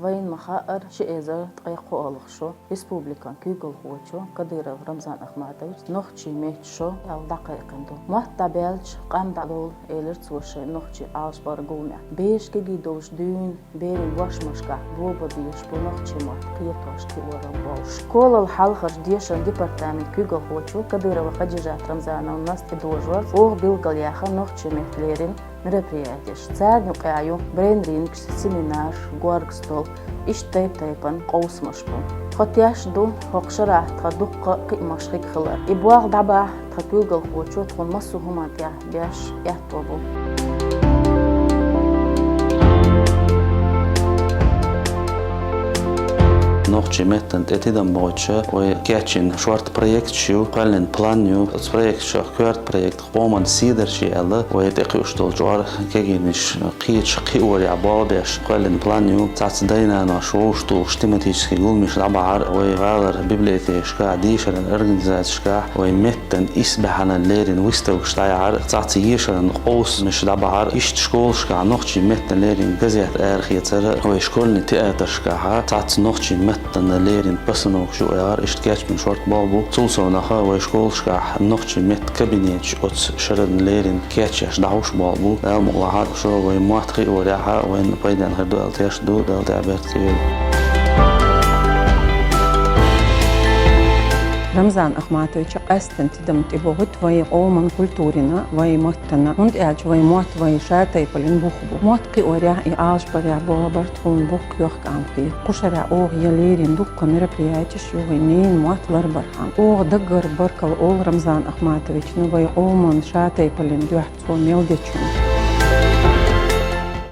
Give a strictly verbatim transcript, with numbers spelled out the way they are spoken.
Вайна ма-хаъара, ши эзар ткъе кхоалгӀа шо республикан куьйгалхочо Кадыров Рамзан Ахматовича «Нохчийн меттан шо» аьлла дӀакхайкхина ду. Мотт дӀабаьлча, къам дӀадовла, элира цо шайн нохчийн Ӏалашбаран гуламехь. Бераш кегий долуш дуьйна, берийн бошмашкахь бобабеш бу нохчийн мотт кхетош, кхиоран болуш. Школал хьалхарчу дешаран департаментан куьйгалхочо Кадырова Хадижат Рамзановнас тӀедожорца оха билгалъяьхна нохчийн меттан леррина мероприятеш. Царна юкъахь ю брейн-рингаш, семинарш, горга стол, иштта тайп-тайпана къовсамаш бу. Тхо тешна ду хӀокху шарахь тхан дуккха а кхиамаш хига хилар. И болх дӀабахьа тхан куьйгалхочо тхуна массо а хӀуманна тӀехь беш аьтто бу. Нохчийн меттана тӀе тидам боцуш вай кечйина шорта проекташ ю, кхоьллина план ю. Оцу проекташах коьрта проект «Къоман седарчий» аьлла, вай тӀекхуьуш долчу кегийнаш кхеташ, кхиорехь болх беш кхоьллина план ю. Цхьацца дай-нанош вовшахтухуш тематический гуламаш дӀабахьара, вай гӀалара библиотекашкахь, дешаран организацешкахь вай меттан исбаьхьаллин леррина выставкаш дӀаяхьара. Цхьацца ешаран къовсамаш дӀабахьара. Иштта школашкахь нохчийн меттан леррина газет арахецара, вай школьный театрашкахь цхьацца нохчийн меттан леррина постановкаш юкъаяхьара. Иштта кечбина шорта болх бу. Цул совнаха вай школашкахь нохчийн меттан кабинеташ оцу шарна леррина кечъеш дӀахьуш болх бу. Дала мукъ лахь, шо вай мотт кхиорехь вайна пайденна хир ду аьлла тешна ду. Дала тӀаьхьа беркате йойла. Рамзан Ахматовича къаьсттина тидам тӀебогӀуьйту вайн къоман культурина, вайн маттана, хӀунда аьлча вайн мотт вайн шатайпаллин бух бу. Мотт кхиорехь, и Ӏалашбарехь болх бар тхуна боккха йоккха кӀам хета. Кху шарахь оха ян леррина дуккха мероприятеш ю вайн ненан мотт ларбархьама. Оха даггара баркалла олу Рамзан Ахматовична вайн къоман шатайпаллин дуьхьа цо мел дечунна.